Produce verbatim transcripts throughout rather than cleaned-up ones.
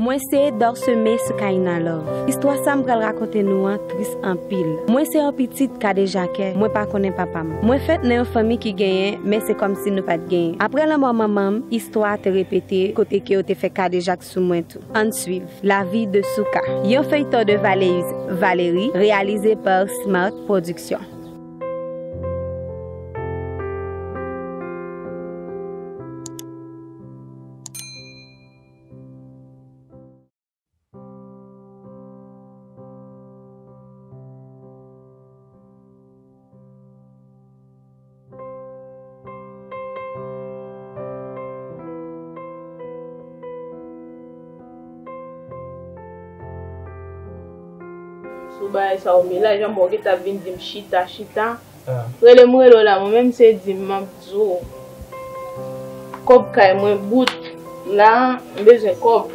Mwen se Dorseme Soukaina Love. Istwa sa m pral rakonte nou an tris anpil. Mwen se yon pitit kadejakè, mwen pa konnen papa m. Mwen fèt nan yon fanmi ki genyen, men se kòmsi nou pa t genyen. Apre lanmò manman m, istwa a te repete kote ke yo te fè kadejak sou mwen tou. Ann swiv. La vie de Souka. Yon feyton de Valéus Valéry, réalisé par Smart Production. Sou bagay sa yo, men la, jan mwen gentan ap vin di m chita, chita. Ah. Rele m, rele w la, mwen menm se di m, m ap di w. Kòb kay mwen bout. La, m bezwen kòb.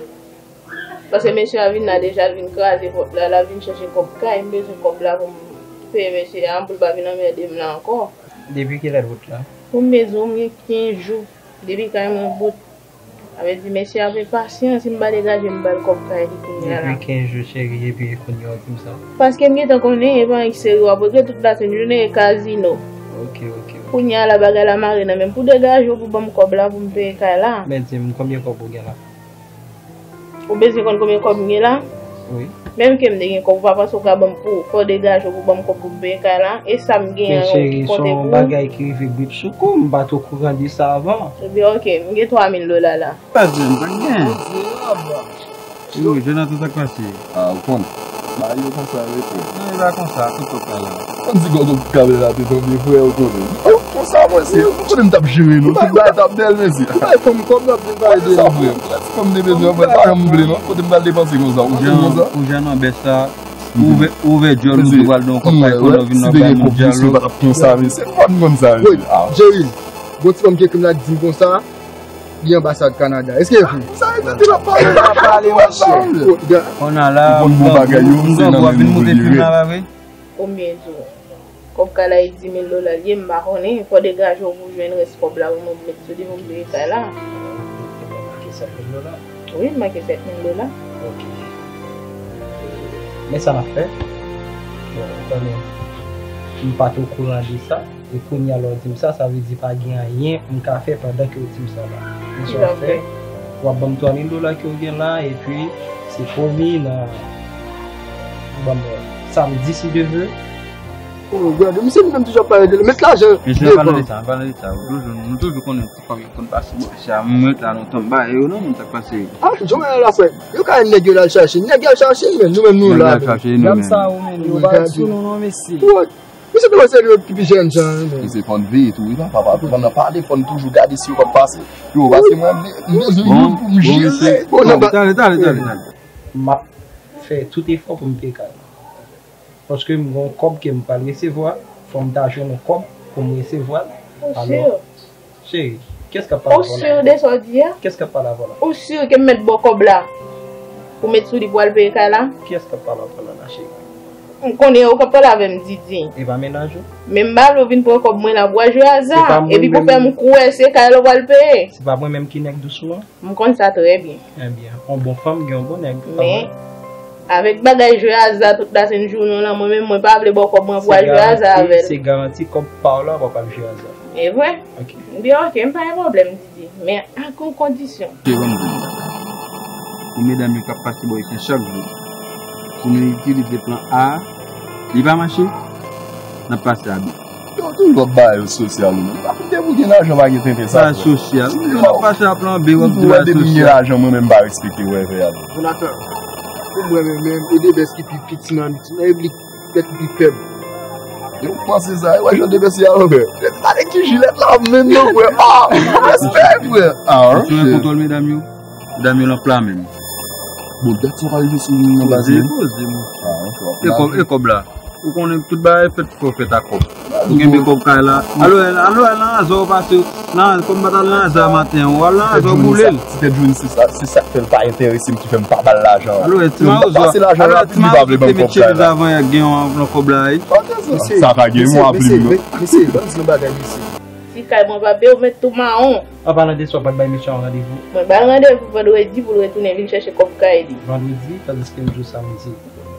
Paske mesye a vin la deja, l vin kraze pòt la, l ap vin chèche kòb kay, m bezwen kòb la pou m peye mesye a, pou l pa vin anmède m la ankò. Depi kilè l bout la? Pou m bezwen, m gen kenz jou. Depi kay mwen bout. Sa vle di mesye a ap enpasyan, si m pa degaje m ba l kòb kay li kounye a la. Depi kenz jou, cheri, epi kounye a w di m sa? Paske m gentan konnen, e pa anyen ki serye w ap regle tout lasenn jounen e kazino. Ok, ok, ok. Kounye a la bagay la mare nan men m. Pou degaje w pou ban m kòb la pou m peye kay la. Men di m, konbyen kòb ou gen la? Ou bezwen konn konbyen kòb m gen la? Wi. Menm ke m te gen kòb, ou pa panse ou ka ban m pou, fò w degaje w pou ban m kòb pou m peye kay la? E sa m gen an ki konte pou ou? Men cheri, se yon bagay ki rive bripsoukou, m pa t okouran de sa avan. Ebyen, ok, m gen twa mil dola la. Pa di m, pa gen. Yo, Jonathan, sa k pase? Ah, ou konn. Bagay yo konsa, wi, frè. Non, e pa konsa, tout pèp la la. Konn di gògò kamera te tonbe, frè, ou konnen. Oh, konsa, mwen, se, ou konnen m t ap jere nou. Tout bagay t ap bèl, mesye. Ou bay fanm kòb, n ap vin pale de li, frè. Ti fanm te bezwen, frè, pa janm vle, non. Kote m pral depanse konsa, ou konnen konsa. Ou jan nan bèt sa, ouvè, ouvè djòl ou, tou pral nan kòb kay, konnen w vin nan bay moun djalo. Si te gen kòb, mesye, ou pa t ap konsa, mesye. Fò n konn sa, mesye. Wi, Jerry, gon ti fanm ki ekri m la, ki di m konsa. Li anbasad Kanada. Èske e vre? Sa e tande l ap pale. L ap pale, monchè. Kounye a la, m pran gwo, m pran gwo ap vin moute fim la, pa vre? Konbyen tou? Kòb kay la e di mil dola l ye, m pa konnen. Fò degaje w pou jwenn rès kòb la pou mwen met sou li pou m peye kay la. Ou manke sèt mil dola? Wi, m manke sèt mil dola. Ok. Men sa n ap fè. Bon, ou konnen, m pa t okouran de sa. E kounye a la w di m sa, sa vle di pa gen anyen m ka fè pandan ke w di m sa la. Men sa w ap fè, w ap ban m twa mil dola ke w gen la, epi se pwomi nan, ban m wè, samdi si Dye vle. Oh, gade, misye li menm toujou ap pale de li. Met lajan devan. Mesye, an palan de sa, an palan de sa, nou toujou, nou toujou konnen ti fanm yo konn pase bò sa, mwen ta lontan m ba yo non, moun sa k pase. Ah, jan w wè la, frè. Yo ka nèg yo l al chache, nèg yo al chache, men nou menm nou la. Nèg yo al chache nou menm. Gad sa, ou menm, yo pa sou nou non, mesye. Misye te wè se li ki pi jèn jan, men. Misye fò n veye tou, wi, papa. Pandan pale, fò n toujou gade si yo p ap pase. Yo, paske mwen, m bezwen youn pou m jere. Bon, bon, tande, tande, tande, tande. M ap fè tout efò pou m peye kay la. Paske m gen yon kòb ke m pral resevwa, fò m ta jwenn yon kòb pou m resevwa l. Alò, Cheri, kiyès k ap pale avè w la? Ou si de sa w di a? Kiyès k ap pale avè w la? Ou si ke m mèt ba w kòb la pou met sou li pou al peye kay la? Kiyès k ap pale avè w la, cheri? M konnen ou k ap pale avè m, Didi. E pa mennaj ou? Men m pa vle w vin pran kòb mwen la pou al jwe aza. Epi pou fè m kwè se kay la w pral peye. Se pa mwen menm ki nèg dous ou an? M konn sa trè byen. Ebyen, yon bon fanm gen yon bon nèg, pa vre? Men, avèk bagay jwe aza tout lasenn jounen w lan, mwen menm, mwen pa vle ba w kòb mwen pou al jwe aza avè l. Se garanti kòb pa w la, w ap al jwe aza. E vre? Ok. M di, ok, m pa gen pwoblèm, Didi. Men ak yon kondisyon. Se ban m di. Pou medam yo k ap pase bò isit chak jou, pou nou itilize plan A, li pa mache, n ap pase a B. Yo toujou ap ba yo sosyal, ou menm. Pa koute pou gen lajan, pa gen tenten sa. Ba sosyal. Ou menm ap pase a plan B, w ap di ba sosyal. Depi m gen lajan, mwen menm, m pa respekte wè fè a. Jonathan, pou mwen menm, menm, e Debès ki pi piti nan, nan repiblik, pèt ki pi fèb. Yo panse sa, yo wè jan Debès ye a, frè. Pale ki jilèt la, menm non, frè. Ah, respè, frè. Ah, ok. Ou sou kontwòl medam yo? Medam yo nan pla menm. Bon, dat sa pa rive sou nou nan baz menm. Poze, poze, monchè. Ah, ok. E kòb, e kòb la? Ou konnen tout bagay fèt pou fèt ak kòb. Ou genbe kòb kay la. Alò, alò, al nan Aza w pase, nan, kòm pa t al nan Aza maten an, ou al nan Aza w boule l. Si te Jun, se sa, se sa k fè l pa enterese m, ki fè m pa ba l lajan. Alò, ti mawozo, pase lajan rapid, li pa vle ban m kòb kay la. Avan yè gen yon, yon kòb la, wi. Sa pa gen mwa plim, non. Mesye, ban m di yon bagay, mesye. Ti kay mwen pa peye, ou met tou mawon. An palan de sa, w pa t bay mesye an randevou? Mwen ba l randevou vandredi pou l retounen vin chèche kòb kay li. Vandredi, tandiske m di w samdi.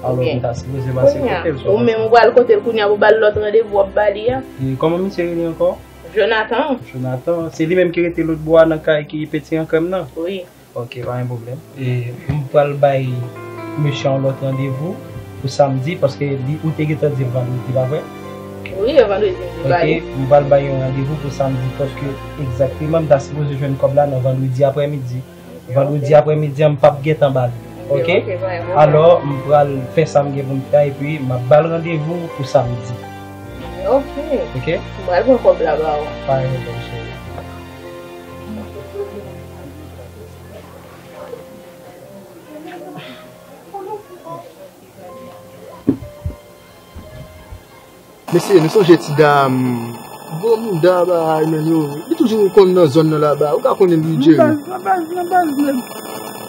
Alò, m ta sipoze pase kote l swa. Ou menm ou pral kote l kounye a pou ba l lòt randevou w ap ba li a. E kòman misye rele ankò? Jonathan. Jonathan, se li menm ki rete lòt bò a nan kay ki penti an krèm nan? Wi. Ok, pa gen pwoblèm. E m pral bay mesye an lòt randevou pou samdi, paske li, ou te gentan di l vandredi, pa vre? Wi, e vandredi m te ba li. Ok, m pral bay yon randevou pou samdi, paske egzakteman m ta sipoze jwenn kòb la nan vandredi aprèmidi. Vandredi aprèmidi an, m p ap gentan ba l. Ok? Ok, pa gen pwoblèm. Alò, m pral fè sa m gen pou m fè a, epi m ap ba l randevou pou samdi. Ok. Ok? M pral pran kòb la ba ou. Pa gen pwoblèm, cheri. Mesye, nou sonje ti dam gwo mouda bagay, men yo, li toujou konn nan zòn nan laba. Ou ka konnen li, Jerry. Nan baz, nan baz, nan baz, men.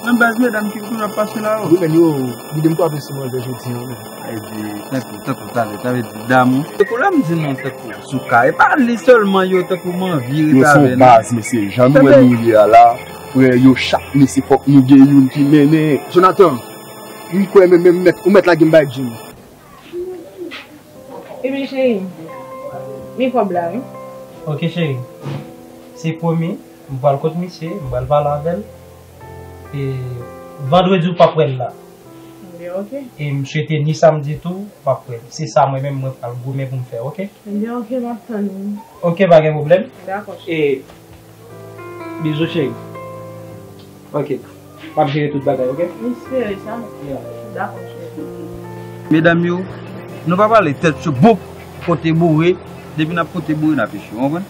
Nan baz medam ki toujou ap pase la, yo. Wi, men yo, gide m kwape sou manzè jodi an, men. Sa vle di, tankou, tankou talè, sa vle di dam ou. Se pou la m di nou tankou sou kay. E pa li sèlman yo tankou m anvi rete avè nou. Yo se yon baz, mesye. Jan nou wè nou ye a la, frè, yo chak mesye fòk nou gen youn ki mennen. Jonathan, m kwè men, men, mèt, ou mèt lage m bay Jim. Ebyen, cheri, men kòb la, wi. Ok, cheri. Se pwomi, m pral kot misye, m pral pale avè l. E vandredi ou p ap wè l la. Ebyen, ok. E m swete ni samdi tou, w ap wè l. Se sa mwen menm, mwen pral goumen pou m fè, ok? Ebyen, ok, m ap tann ou. Ok, pa gen pwoblèm. Dakò, cheri. E, bizou, cheri. Ok. M ap jere tout bagay, ok? M espere sa. Yeah. Dakò, cheri. Medam yo, nou pa pale tèt cho, bon, pote boure. Depi n ap pote boure, n ap echwe, w konprann?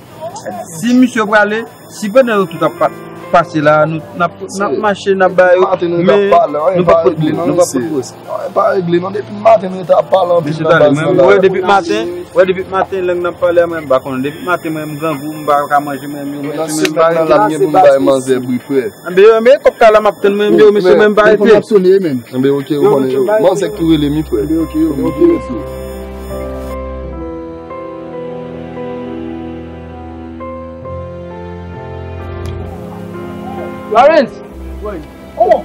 Si misye prale, si pandan yo tout ap pa-, pase la, nou, n ap, n ap mache, n ap ba yo, men nou p ap pot boure, nou p ap pot boure. Anyen pa regle, non, depi maten nou rete ap pale anpil nan baz nan la. Mesye, tande, men, wè, depi maten, wè, depi maten, lang nan ap pale a, mwen, m pa konnen. Depi maten, mwen, m grangou, m pa ka manje, mwen, yo, mesye, mwen, m pa rete. Anben, yo, men, kòb kay la, m ap tann, mwen, yo, mesye, mwen, m pa rete. Anben, ok, ou konnen, yo. Manzè k tou rele m, wi, frè. Anben, ok, ok, ok, mesye. Lawrence! Wi. Oh!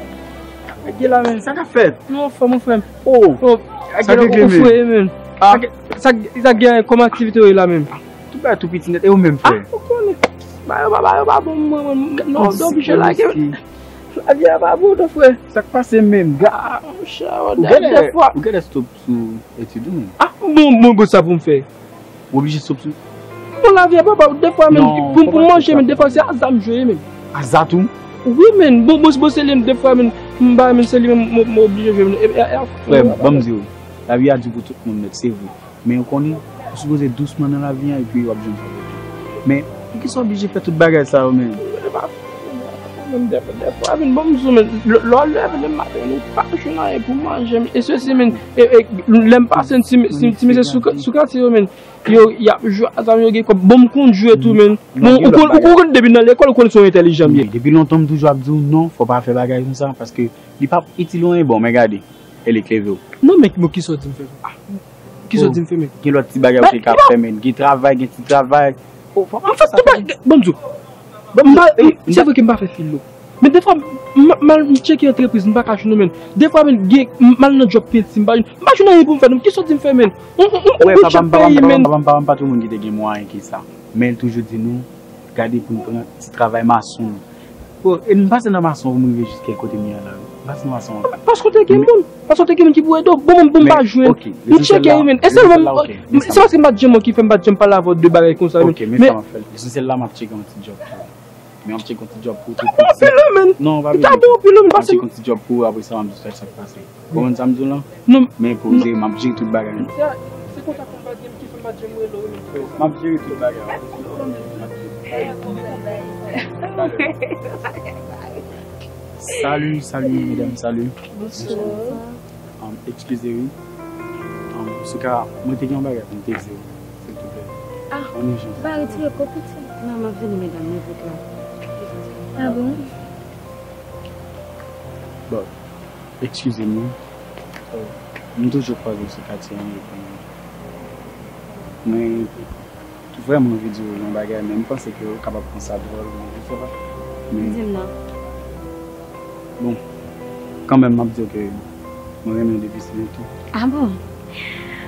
Sa k gen la, men? Sa k ap fèt? Nou anfòm, mon frè m. Oh! Oh, sa k gen, men? Sa, sa gen kòm aktivite w ye la, men? Tout bagay tou piti nèt. E ou menm, frè? Ah, ou konnen. Bagay yo pa, bagay yo pa bon, mwen, mwen, non, mwen oblije lage. Lavi a pa bon, non, frè. Sa k pase menm? Ah, monchè, ou genlè, ou genlè stop sou etid ou, menm. Ah, bon, bon, bon, sa pou m fè? Ou oblije sou, sou. Bon, lavi a pa ba ou, defwa menm, pou, pou manje, men defwa se aza m jwe, menm. Aza tou? Wi, menm. Bon, bon, bon, se li, defwa, menm, m ba, menm, se li, menm, m, m oblije jwe, menm. E, e, e, frè m, ban m di w, lavi a di pou tout moun nèt, se vre. Men ou konnen, ou sipoze dousman nan lavi a, epi w ap jwenn sa w bezwen. Men, poukisa w oblije fè tout bagay sa yo, menm? Menm defwa, defwa, menm, ban m di w, menm, lè, lè w leve demen maten, ou pa jwenn anyen pou manje, menm. E sesi, menm, e, e, lè m pase, ti, ti, ti mesye sou, sou katye yo, menm. Yo, y ap jwe a zam, yo gen kòb. Bon, m konn jwe tou, men. Bon, ou konn, ou konn depi nan lekòl, ou konn se yon entèlijan m ye. Depi lontan, m toujou ap di w non, fò w pa fè bagay konsa, paske li p ap itil ou anyen. Bon, men gade, e li k leve w. Non, men, bon, kisa w di m fè? Ah, kisa w di m fè, men? Gen lòt ti bagay ou te ka fè, men. Gen travay, gen ti travay. Oh, fò w pa fè sa, men. Bon, m di w. Bon, m pa, se vre ke m pa fè filo. Men defwa, m, m al m tcheke antrepriz, m pa ka jwenn yo, men. Defwa, men, gen, m al nan djòb penti, m pa jwenn, m pa jwenn anyen pou m fè, non. Kisa w di m fè, men? Ou, ou, ou, ou bidjè peyi, men. Papa m, papa m, papa m pa t yon moun ki te gen mwayen ki sa. Men l toujou di nou, gade pou n pran ti travay mason. Bon, e m pase nan mason pou m rive jiska kote m ye a la, wi. M pase nan mason. Paske w te gen moun, paske w te gen moun ki pou ede w. Bon, bon, m pa jwenn. M tcheke, men. E sèlman, se paske m pa t janm wè ki fè m pa t janm pale avè w de bagay konsa, men. Ok, men sa m ap fè. Lesansyèl la, m ap tcheke yon ti djòb tou. Men m ap tcheke yon ti djòb pou ou. Sa bon anpil, wi, men. Non, pa bezwen. Sa bon anpil, wi, men. M ap tcheke yon ti djòb pou ou, apre sa, m ap di w sa k pase. Ou konprann sa m di w lan? Non. Men poze, m ap jere tout bagay. Se, se kontak mwen pa gen, ki fè m pa janm rele w, men. M ap jere tout bagay. Salut, salut, medam, salut. Bonsoir. Um, eskize, wi. Um, sou ka, mwen te gen yon bagay pou m te di w, silvouplè. An ijans. Ba retire kò pitit. Non, m ap vini, medam, mwen vit la. Ah bon? Bon, eskize m, wi. M toujou kwaze w sou katye an, epi mwen vrèman anvi di w yon bagay, men m panse ke w kapab pran sa dwòl, men je sais pas. Men, di m non. Bon, kanmenm, m ap di w ke mwen renmen w depi si lontan. Ah bon?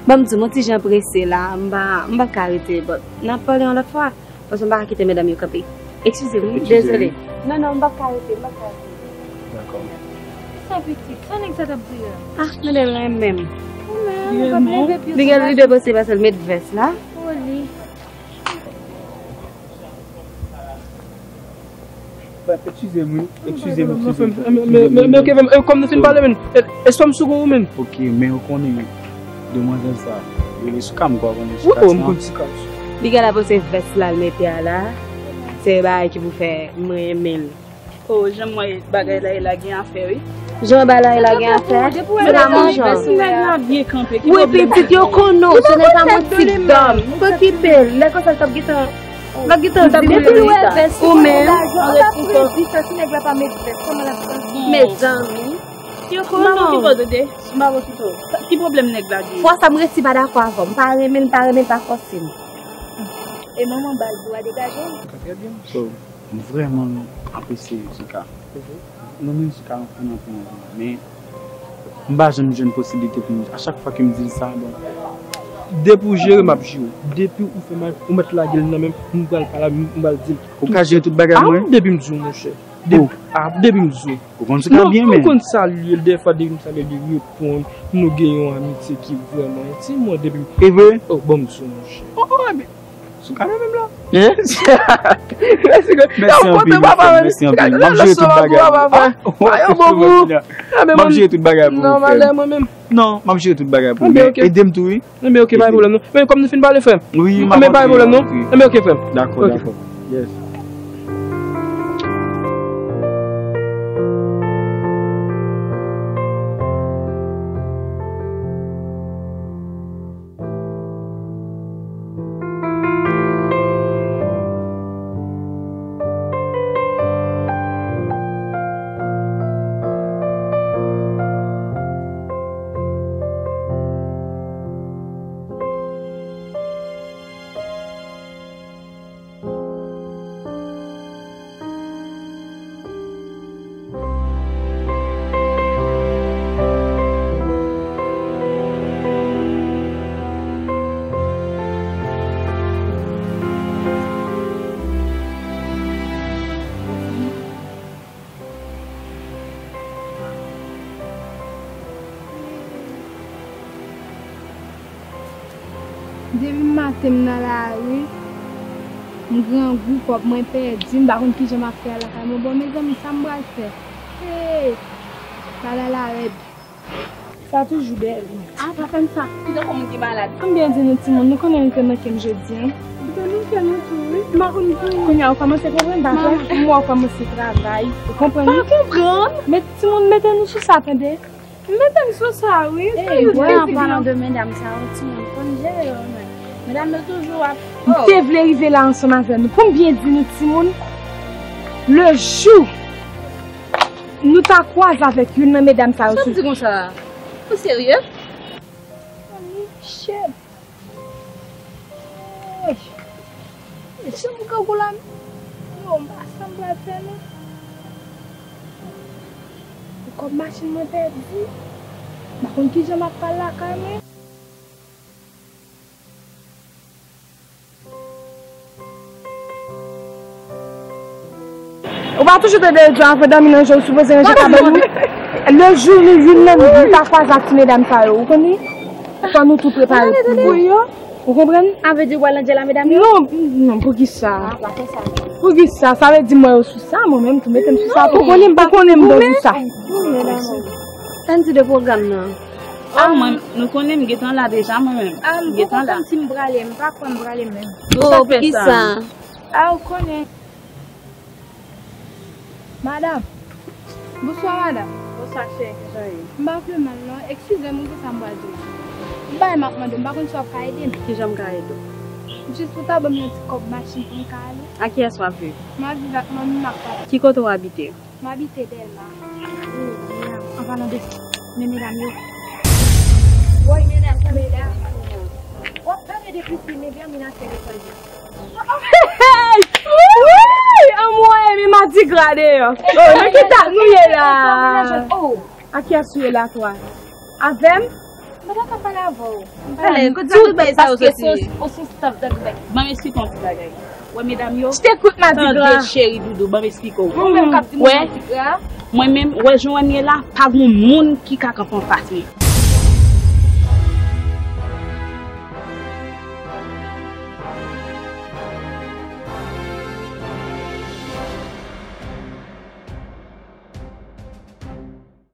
Ban m di w, m on ti jan prese la, m pa, m pa ka rete, but n ap pale yon lòt fwa. Paske m pa ka kite medam yo kanpe. Eskize m, wi, dezole. Non, non, m p ap ka rete, m p ap ka rete. Dakò. Sa pitit, sa nèg sa t ap di la? Ah, men li renmen m. Li gen lide pase paske l met vès la. Foli. Eskize m, wi. Eskize m, eskize m. Men, men, men, ok, men, e, kòm nou fin pale, men, e, e, sou m sou kou, men. Ok, men ou konnen demwazèl sa, li rele Souka, m kwè ou konnen Souka sa. Wi, m konn Souka. Li gen la pou se vès la l mete a la. Se bagay ki pou fè m renmen l. Oh, jan m wè bagay la, la gen afè, wi. Jan bagay la gen afè. Se pa bon jan. Nèg la byen kanpe. Wi, pitit, yo konnen w, se nèg pa yon ti dòm. Okipe l, lè konsa l t ap gentan L ap gentan di depi l wè vès ou menm. Ti nèg la pa met vès, kòman l ap santi? Mezanmi. Yo konnen. M pa okipe w, tande. M pa okipe w. Ki pwoblèm nèg la gen? Fwa sa m resi pa dakò avè w. M pa renmen l, m pa renmen l, pa fòse m. E manman baz ou a degaje l? Trè byen. So, m vrèman apresye Souka. Nou menm Souka anpil, anpil, anpil. Men, m pa janm jwenn posiblite pou m, a chak fwa ke m di l sa, bon. Depi w jere, m ap jere w. Depi ou fè mal, ou mèt lage l nan men m, m pral pale avè l, m pral di l. Ou ka jere tout bagay pou mwen? Ah, depi m di w, monchè. Depi, ah, depi m di w. Ou konn Souka byen, men. Non, ou konn salye l, dèfwa depi m salye l, li reponn. Nou gen yon amitye ki vrèman entim, mwen, depi m... E vre? Oh, bon, m di w, monchè. Oh, oh, men Souka la menm la. Mèsi anpil, mèsi anpil. M ap jere tout bagay pou ou, frè m. M ap jere tout bagay pou ou, frè m. Non, malè mwen menm. Non, m ap jere tout bagay pou ou, men ede m tou, wi. Enben, ok, pa gen pwoblèm, non. Men kòm nou fin pale, frè m. Wi, m ap antre. Enben, pa gen pwoblèm, non. Enben, ok, frè m. Dakò, dakò. Yes. Depi maten m nan lari, m grangou, kòb mwen pèdi, m pa konn kijan m ap fè al lakay mwen. Bon, mezanmi, sa m pral fè? Hey! Bagay la rèd. Sa toujou dèyè m. Ah, pa fè m sa. Ki tankou moun ki malad. Konbyen di nou timoun, nou konnen nou te manke m jodi a. Ou te manke nou tou, wi. M pa konn pou. Kounye a, ou kòmanse konprann, pa vre? M wè ou kòmanse travay. Ou konprann? Pa konprann? Met timoun, mete nou sou sa, tande? Mete m sou sa, wi. Ey, wè, an palan de medam sa yo, timoun, fò n jere yo, men. Medam yo toujou ap... M te vle rive la ansanm avè nou. Pou m byen di nou, timoun, le jou nou ta kwaze avèk youn nan medam sa yo sou... Sa w di konsa? Ou serye? Shit. Ey! Jan m grangou la, non, m pa sa m pral fè, non. Kòb machin mwen pèdi. M pa konn kijan m ap pral lakay mwen. Ou pa toujou tande yo di, avan dòmi nan je, ou sipoze ranje kabann ou? Le jou nou youn nan nou ta kwaze ak ti medam sa yo, ou konn li? Fò nou tou prepare pou yo. Ou konprann? Sa vle di ou pral nan djèl a medam yo? Non, non, poukisa? Ah, pa fè sa. Poukisa? Sa vle di m wè yo sou sa, mwen menm tou mete m sou sa. Ou konnen m pa konnen m bon sou sa. Ann di de pwogram nan. Ah, mwen, nou konnen m gentan la deja, mwen menm. Ah, m gentan la. M poko konn si m prale, m pa kwè m prale menm. Poukisa? Ah, ou konnen. Madam. Bonswa, madam. Bonswa, cheri, kijan w ye? M pa vle mal, non. Eskize m, ou gen sa m pral di w. M pa, m ap mande w, m pa konn si w ap ka ede m. Kijan m ka ede w? Jis pou ta ban m yon ti kòb machin pou m ka ale. A kiyès w ap viv? M ap viv ak manmi m ak papa. Ki kote w abite? M abite Dèlma. An palan de men medam yo. Woy, medam, sa medam. W ap pale de Christine, men Vermina se reponn. Hey! Wi! Anmwey, men madigra deyò. Oh, nan ki dat nou ye la? Oh! A kiyès ou ye la, twa? Avè m? Mwen pa ka pale avè w. Alèz, kote sa tout bagay sa yo soti? Paske se yon staff de Québec. Ban m esplike yon ti bagay. Wè medam yo. Je t'écoute, madigra. Tande cheri doudou, ban m esplike w. Ou menm k ap di mwen madigra. Mwen menm, wè jan w ye la, pa gen moun ki ka kanpe anfas mwen.